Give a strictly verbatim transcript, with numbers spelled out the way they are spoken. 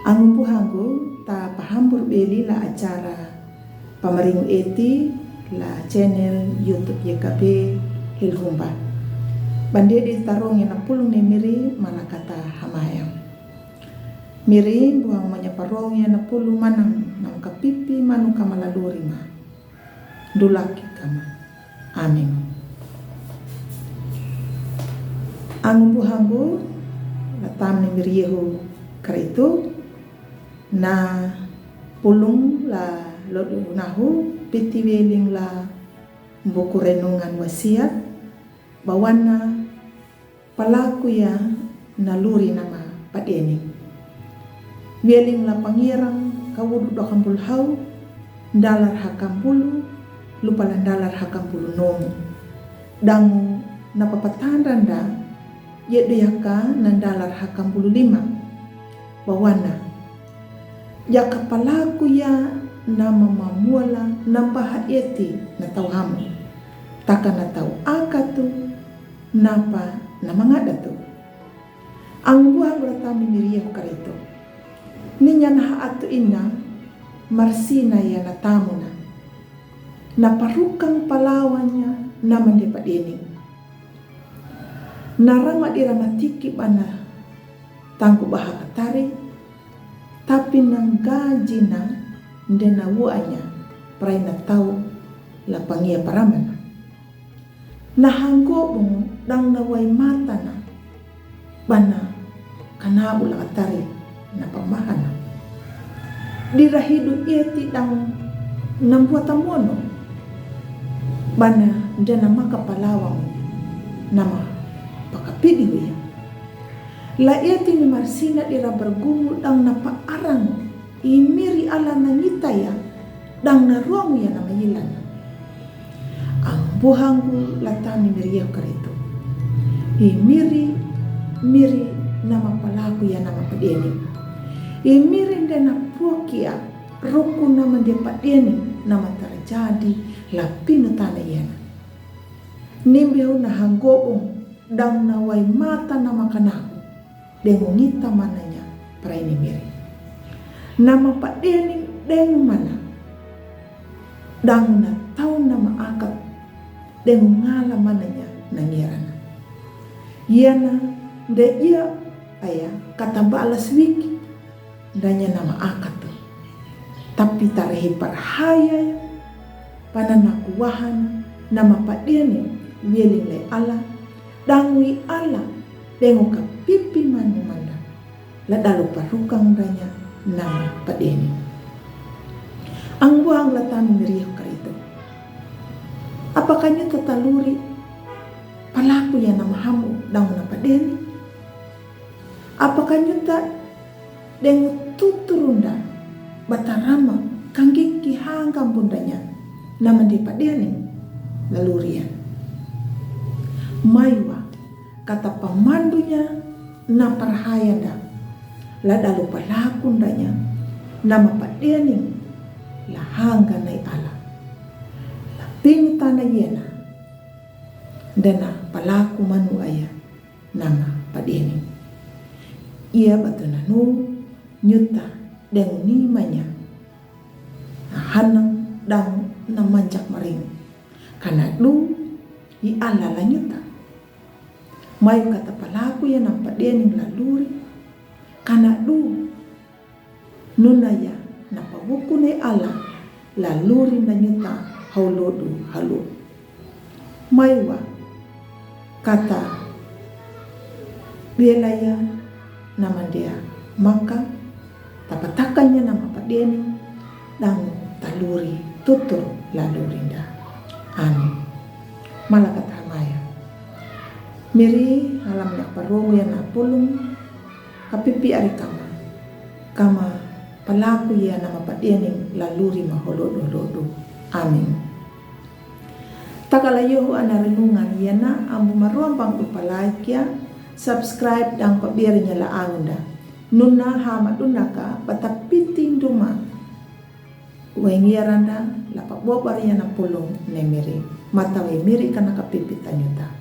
Anggun buhanggu ta pahambur beli la acara pamaringu eti la channel YouTube Y K B Hilhumba. Bande di tarong ya na pulung ne miri malakata hamaya. Miri buhang manya parong ya na pulung manang nam kapipi manu kamala luri ma. Dulaki kama. Amin. Anggun buhanggu la tam ne miri Yehu Karitu na pulung la lodu nahu piti weling la buku renungan wasiat bawana palaku ya na luri nama padening. Weling la pangirang kawudu dokan bulu hau, dalar hakam bulu, lupa la dalar hakam bulu nomu. Dangu na papatanda nda, yedu yaka na dalar hakam bulu lima. Bawana. Yaka palaku ya nama mamula nambaha eti na tau hamu. Taka na tau akatu, napa na mangada tu. Anggun buhanggu la tam ne miri Yehu Karitu. Ninya na ha atu ina marsina ya na tamuna. Na parukang palawanya na mande padening. Na rama di rama tiki bana tangku baha katari. Tapi nang gajina nde na wuanya prai na tau la pangia paramana. Na hanggo bungu dang na wai matana bana kana ula katari na pamahana. Di rahidu eti dang nambuata mono bana nde na maka palawang nama pakapidi wia. La eti ni marsina di ra bergumu dang na pa arang. I miri ala na ngita ya, dang na ruang ya nama ilan. Anggun buhanggu la tam ne miri Yehu Karitu. I miri, miri nama palaku ya nama padening. I miri nde na puakia ruku nama nde padening nama tarjadi la pinu tana ya na. Nimbihu na hanggo bungu dang na wai mata nama kanaku. Dengu ngita mananya prai ne miri. Nama padening dengu mana. Dangu na tau nama akat dengu ngala mananya na ngirana. Yana nde ia aya kata balas wiki danya nama akat tu. Tapi tarehi parhaya pananaku wahana nama padening weling lai ala. Dangu i ala dengu kapipi manu manda. La dalu parukang danya nama padening. Anggun buhanggu la tam ne miri Yehu Karitu. Apakah nyuta taluri palaku ya nama hamu dangu na padening? Apakah nyuta dengu tuturunda batarama kangiki hangga bundanya nama nde padening la luri ya? Maiwa kata pamandunya na parhaya nda la dalu palaku ndanya nama padening la hangga nai ala. La pinu tana ya na nde na palaku manu aya nama padening. Ia batu nanu nyuta dengu ni manya na hanang dang na manjak maring. Kana du i ala la nyuta. Mai kata palaku ya nama padening la luri. Kana du nuna ya na pawuku ne ala la luri na nyuta hau lodu halu. Maiwa kata biela ya nama ndia maka tapatakanya nama padening dang taluri tutur la luri nda. Amin. Malakata maya. Miri halam na parungu ya na pulung kapipi ari kama. Kama palaku ya nama padening la luri ma holodu holodu. Amin. Takala yohu ana renungan ya na ambu maruambang upa like ya, subscribe dang pabirnya la angunda. Nuna hama dunaka bata piting duma. Wengi aranda la pabobar ya na pulung ne miri. Mata we miri kana kapipi tanyuta.